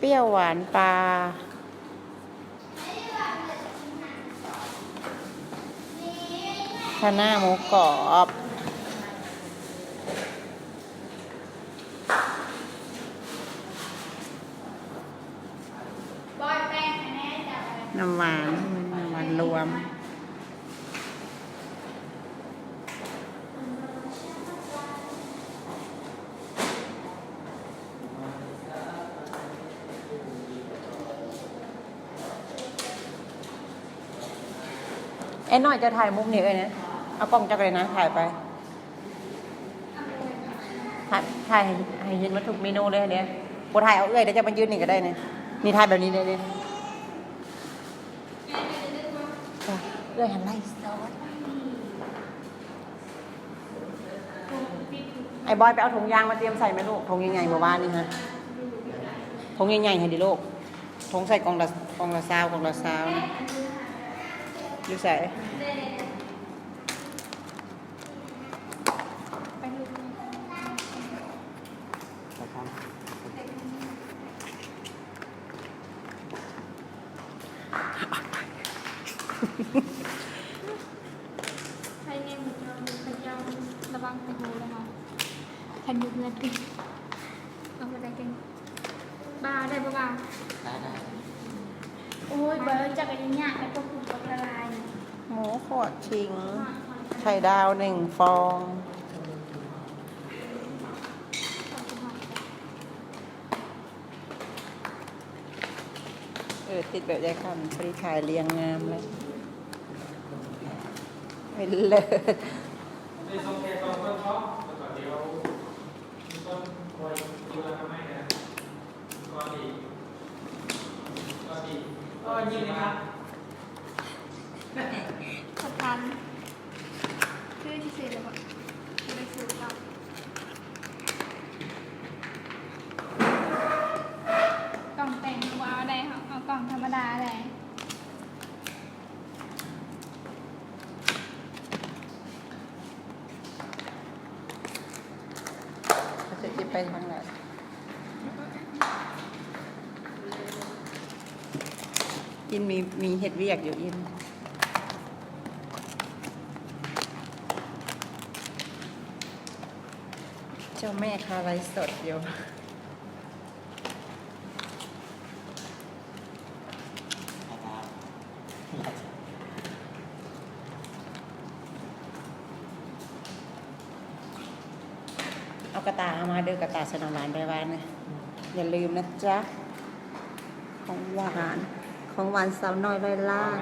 ປຽວຫວານປາ ຄະນ້າໝູກອບ ນ້ຳຫວານ ນ້ຳຫວານລວມ. ແອນ້ອຍ ເຈົ້າຖ່າຍມຸມນີ້ເອີຍນະ ເອົາກ້ອງເຈົ້າກໍໄດ້ນະ ຖ່າຍໄປ ຖ່າຍ ຖ່າຍໃຫ້ ໃຫ້ເຫັນໝົດທຸກເມນູເລີຍເດ້ ບໍ່ຖ່າຍເອົາເອື້ອຍເດ້ ເຈົ້າມາຢືນນີ້ກໍໄດ້ນີ້ ນີ້ ຖ່າຍແບບນີ້ເດ້ ນີ້ ເອື້ອຍຫັ້ນໄລຟ໌ສົດ. ໄອ້ບອຍ ໄປເອົາຖົງຢາງມາຕຽມໃສ່ແມ່ລູກ ຖົງໃຫຍ່ໆ ເມື່ອວານນີ້ຮະ ຖົງໃຫຍ່ໆ ໃຫ້ເດ້ລູກ ຖົງໃສ່ກ່ອງລະ ກ່ອງລະຊາວ ກ່ອງລະຊາວນະ ຢູ່ໃສ? ໃຫ້ແນ່ໝູ່ເຈົ້າ ເຂົາເຈົ້າລະວັງແຕ່ໂຫລະເນາະ ຄັນຢູ່ເຮືອນຕິ ເອົາບໍ່ໄດ້ເກັ່ງ ບ່າວ ໄດ້ບໍ່ບ່າວ? ໄດ້ ໄດ້. ໂອ້ຍ ເບີ ຈັກກະຍານຍາກ ແລ້ວກໍຜູ້ກໍລະລາຍ ໝູຂວດ ຂີງ ໄຂ່ດາວໜຶ່ງຟອງ. ເອີ ຕິດແບບຍາຍຄຳ ພໍດີຖ່າຍລຽງງາມເລີຍ ເປັນເລີດ. ບໍ່ທັນ ຄືຊິເສຍແລ້ວບໍ່ ບໍ່ໄດ້ສູດເນາະ ກ້ອງແຕ່ງເຮົາບໍ່ເອົາໄດ໋ ເຮົາເອົາກ້ອງທຳມະດາໄດ໋. ເຮົາຈະເກັບໄປທາງໃດ? ອິນມີ ມີເຮັດວຽກຢູ່ ອິນ ເຈົ້າແມ່ຄາໄລຟ໌ສົດຢູ່. ເອົາກະຕ່າເຮົາມາເດີ ກະຕ່າໃສ່ນ້ຳຫວານໄປວານນີ້ ຢ່າລືມນະຈ໊ະ ຂອງຫວານ ຂອງຫວານສາວນ້ອຍຮ້ອຍລ້ານ.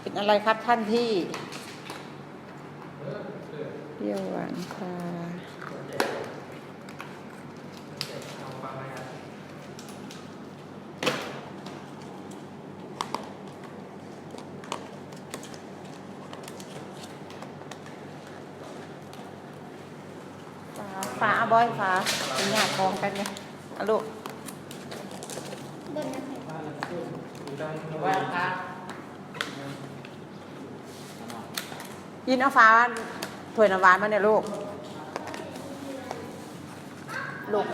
ເປັນອະໄລຄັບທ່ານພີ່? ປຽວຫວານປາ. ຝາ ຝາ ອາ ບອຍ ຝາ ເປັນຍາດຂອງກັນເນຍ ອາ ລູກ. ອິນ ເອົາຝາຖ້ວຍນ້ຳຫວານມາແດ່ລູກ. ລູກ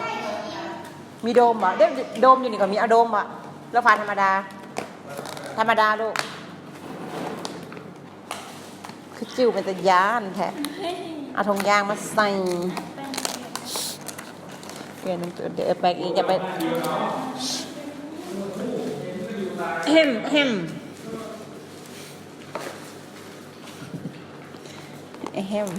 ມີໂດມບໍ່? ເດ້ ໂດມຢູ່ນີ້ກໍມີ ເອົາໂດມບໍ່? ຫຼືຝາທຳມະດາ? ທຳມະດາລູກ. ຄືຈິ້ວເປັນຕາຢ້ານແທ້. ເອົາຖົງຢາງມາໃສ່. ປ່ຽນຕົວເດີ ແປກອີກ ຢ່າໄປ ແຮມ ແຮມ ແຮມ.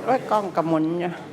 ໂອ້ຍ ກ້ອງກະໝູນຢູ່.